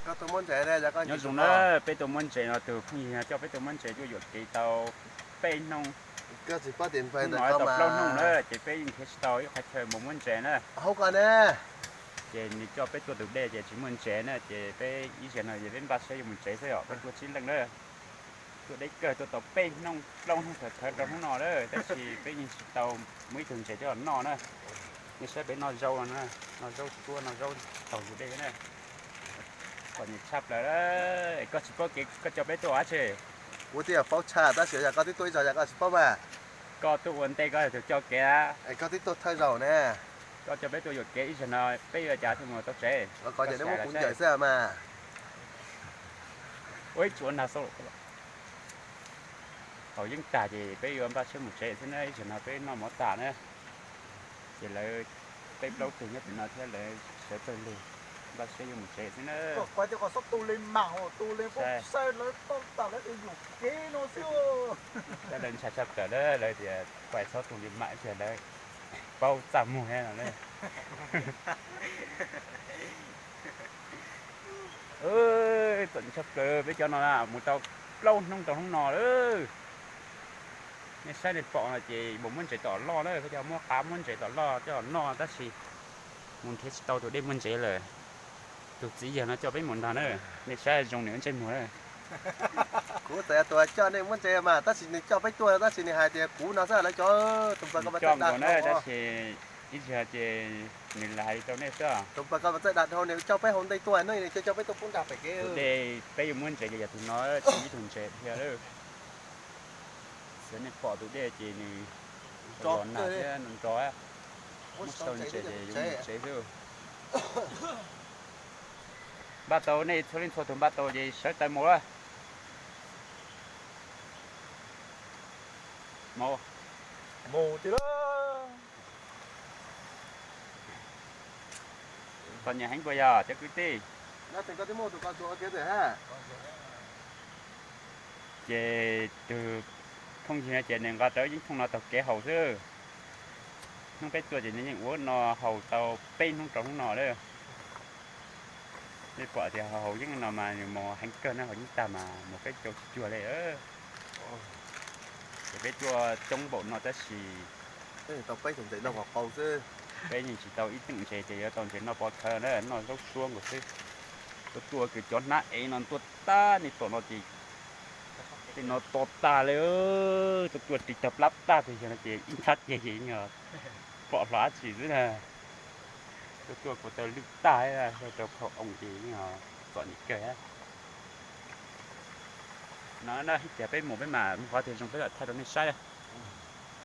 Koj tuaj muab ntses ne, nyob zoo na, peb tuaj muab ntses no, tus phooj ywg no coj peb tuaj muab ntses tuaj yuam kev tau peb hnub, hnub no tau plaub hnub na, ces peb yeej nrhiav tsis tau ib qhov chaw mus muab ntses na. Ces nws coj peb tuaj tus dej ces tsis muaj ntses na, ces peb ib zaug no ces peb npaj siab yuav mus tsev xwb os, peb tuaj tsib leej na. Tuaj deb kawg, tuaj tau peb hnub plaub hnub, thawv thawv rau hnub no lawm, tab sis peb yeej tsis tau muaj ib tug ntses coj los noj na. Nej saib peb noj zaub no, noj zaub tsuab, noj zaub taug ntug dej na. Txom nyem tshaj plaws, koj tsis paub kev koj coj peb tuaj dab tsi? Kuv twb yog paub tshaj tab sis yog koj twb tuaj ib zaug yog koj tsis paub mas. Koj tuaj ua ntej koj yog tus coj kev. Koj twb tuaj thawj zaug ne. Koj coj peb tuaj yuam kev ib zaug no peb yuav cas thiaj mus tau tsev. Los koj ces nej muab kuv ncaws xwb mas. Ua ib tsuav nag xwb. Haus yeeb tag ces peb yuav npaj siab mus tsev xwb na, ib zaug no peb noj mov tas na. Ces lawv peb plaub tug nyob tim no thiab lawv sawv tawg lug, npaj siab yuav mus tsev xwb na. Lawv ntshai tshaj plaws lawm, lawv tias pais txhob tu li mam tias lawv paub txaj muag no. Txom nyem tshaj plaws peb cov no na, mus tau plaub hnub rau hnub no lawm. Nej saib nej pom no ces mus muab ntses tom loj na, peb cov muab qav muab ntses tom loj coj noj tab sis mus nrhiav tsis tau tus dej muaj ntses lawm. Tus txiv yawg no coj peb mus nrog na, nej saib zoo nws ua ntsej muag na. Kuv txawm yog tus coj nej muab ntses mas tab sis nws coj peb tuaj tab sis nws hais tias kuv no xwb lawv cov tus npawg ko mas txawj dag dhau na, tab sis ib zaug ces nws hais li rau nej xwb. Tus npawg ko mas txawj dag dhau, nws coj peb hauv ntej tuaj no, nws coj coj peb tuaj poob nrag pem kev. Tus dej peb yuav muab ntses ces yog tus no, tsis muaj ib tug ntses thiab lawm. Xyov nej pom tus dej ces nws los nag thiab nrov, muab tsis tau ntses ces yuav mus tsev xwb. Npaj tau nej txhua leej txhua tus npaj tau ces sawv daws mus lawm. Mus, mus tiag. Txom nyem heev puas yog cov kwv tij? Ces tus phooj ywg no ces nws nqa rawv yeeb thooj no taug kev haus xwb. Hnub peb tuaj ces nws yeej ua no haus tau peb hnub rau hnub no lawm. Nej pom tias haus yeeb no mas nws mus heev kawg na, haus yeeb tag mas mus peb caug tsis cuag li. Ces peb tuaj coob npaum no tab sis tau peb tus ntses noj qhov qau xwb. Peb yeej tsis tau ib teem ntses ces yuav tau ntses noj pov khawv na, noj zaub suab nkaus xwb. Tuaj tuaj kws cov hnab ev no ntuag tag, nej pom no ces tej no to tag li. Tuaj tuaj ris tag plab tag tus yawg no ces ib nthab ceg ces yeej pom hlo dab tsi xwb na. Tuaj tuaj kuv taw lwj tag, rau phau oo ces yeej txom nyem kawg. No na, ib pliag peb mus peb mam mus qhov twg zoo peb mam thaij rau nej saib.